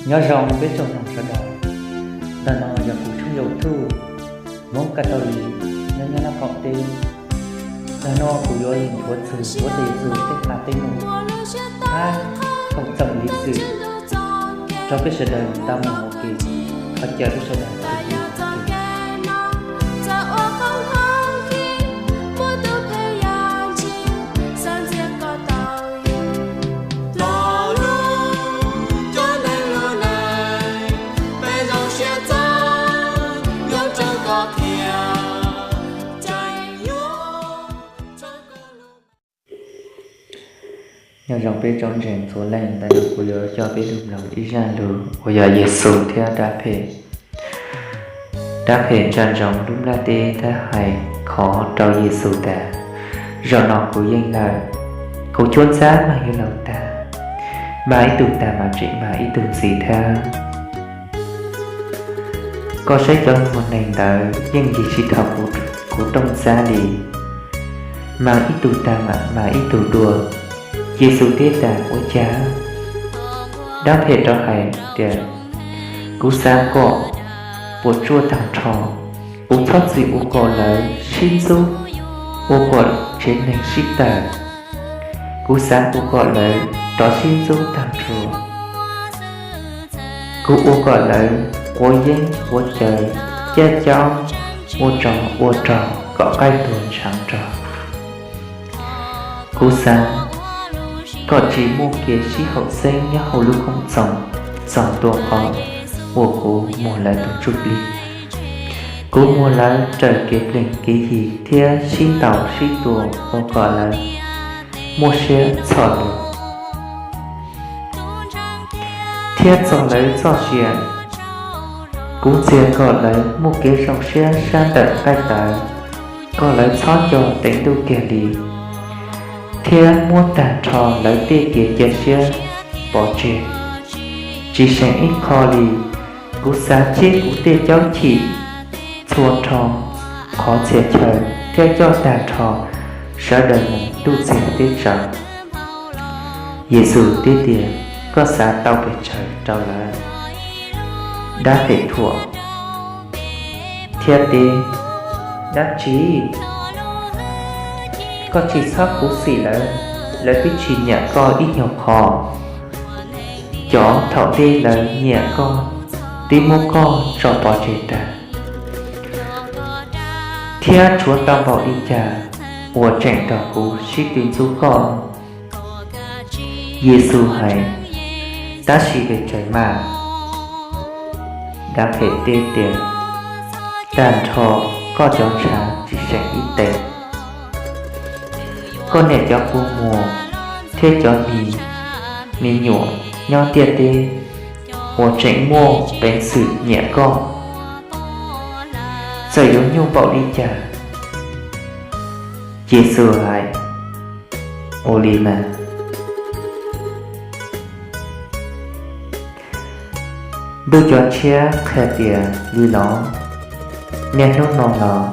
Nyob zoo peb tsoom mloog sawv daws, ntawm no yog kuv tshooj YouTube Hmoob Ka Tau Li nyob nyob Nab Qaum teb. Ntawm no kuv yuav los nthuav txog huab tais Yexus tej hla tej num hab txog li xwm rau peb sawv daws tau mloog ua ke. Thov caw peb sawv daws Nyob zoo peb tsoom ntseeg txhua leej, ntawm no kuv yuav coj peb los mloog ib zaj lus uas yog Yexus thiab dab phem. Dab phem nco ntsoov lub nplaj teb thiab hais khov rau Yexus tas, zaum no kuv yeej lawm, kuv cuab ntxab mas yuav laus tag, mas ib tug tag mas tseem mas ib tug ntxiv thiab. Koj saib cov muag neeg ntawd yeej yig tsis dhau kuv rooj ntxab li, mas ib tug tag mas ib tug dua. Yexus teb tas, ua cas? Dab phem rov hais tias, kuv xav kom puas tsuaj tag nrho, kuv txhob txwm ua kom lawv sib ntxub, ua kom tsev neeg sib tawm. Kuv xav ua kom lawv rov sib ntxub tag nrho. Kuv ua kom lawv quav yeeb quav cawv, caj caub, ua tsov ua rog kom qaij tuag ntshav rog. Kuv xav kom tsis muaj kev sib haum xeeb nyob hauv lub koom txoos txog ntua qhov uas kuv muag lawv tus ntsuj plig. Kuv muag lawv raws kev plees kev yig thiab sib ntaus sib tua ua kom lawv muaj siab txhom lus. Thiab txog lawv txoj sia, kuv ntxias kom lawv muaj kev zoo siab sab ntawm nqaij tawv, kom lawv txhob nco teev ntuj kiag li, thiab muab tag nrho lawv tej kev cia siab pov tseg, tsis seem ib qho li. Kuv xav tseb kuv tej caub chim txhua nrho qhov txhia chaw thiab coj tag nrho sawv daws mus ntuj txiag teb tsaus. Yexus teb tias, koj xav tau pes tsawg rau lawv? Dab phem thuam thiab teb, dab tsi? Koj tsis txhob khuv xim lawv, lawv twb tsis nyiam koj ib nyuag qho. Cov thaum ntej lawv nyiam koj, twb muab koj tso pov tseg tag, thiab tshuav tau npaum li cas uas tseem nrog kuv sib tw ntxub koj? Yexus hais, tab sis pes tsawg mas? Dab phem teb tias, tag nrho koj cov ntshav tsis seem ib tes. Koj niam cov kua muag thiab cov me nyuam nyob ntiaj teb uas tseem muaj peev xwm nyiam koj, txawm yuav nyuaj npaum li cas? Yexus hais, ua li mas. Ntuj cov ntshiab qhia tias li los, niaj hnub no los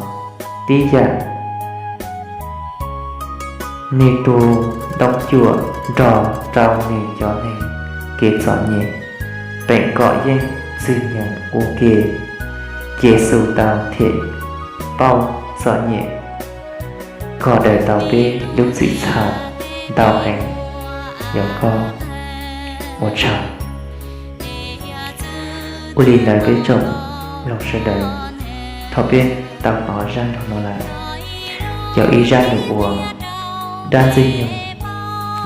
tib yam, nws tus ntoo cuam nrog rau nws cov neeg kev txom nyem, peem kom yeej txwg nyoog ua ke. Yexus tau them pauj txom nyem kom daws tau peb lub txim txhaum ntau heev. Yog koj, ua tsaug. Ua li ntawd peb tsoom mloog sawv daws, thaum peb tau hnov zaj lus no lawm, yog ib zaj lus uas dab ntxwg nyoog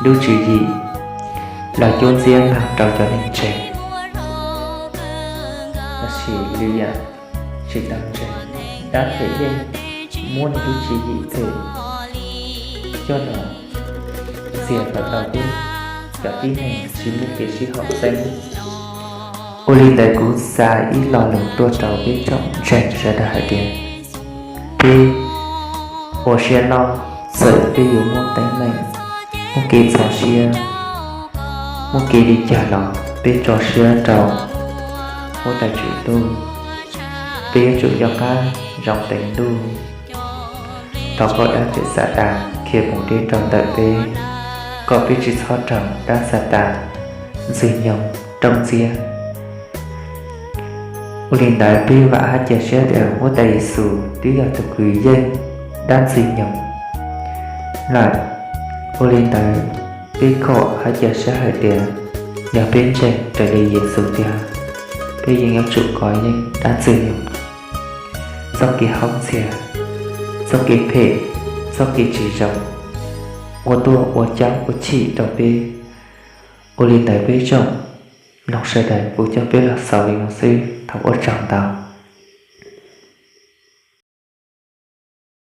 lub tswv yim los cuab ntxiab mag rau cov neeg ntseeg. Tab sis lwm yam tsis tau ntseeg, dab phem yeej muab nws lub tswv yim them coj los txiav kom tau peb cov tib neeg tsis muaj kev sib haum xeeb. Ua li ntawd kuv xa ib lo lus tuaj rau peb tsoom ntseeg sawv daws hais tias, peb ua siab loj, txawm peb yuav muaj teeb meem, muaj kev txhawj siab, muaj kev li cas los peb tso siab rau huab tais tswv ntuj. Peb yuav tsum nco qab zoo teev ntuj, thov kom dab phem Xatas khiav mus deb rau ntawm peb, kom peb tsis txhob raug dab Xatas ntxwg nyoog rooj ntxiab. Ua li ntawd peb vam hab cia siab tias huab tais Yexus twb yog tug kws yeej dab ntxwg nyoog lawm. Ua li ntawd peb khaum hab cia siab hais tias yog peb ntseeg raws li Yexus tiag, peb yeej yuav tsum kov yeej dab ntxwg nyoog, txoj kev haub ntxhias, txoj kev phem, txoj kev tsis zoo, ua tuaj ua caub ua chim rau peb. Ua li ntawd peb tsoom mloog sawv daws, kuv coj peb los xaus li no xwb, thov ua tsaug ntau.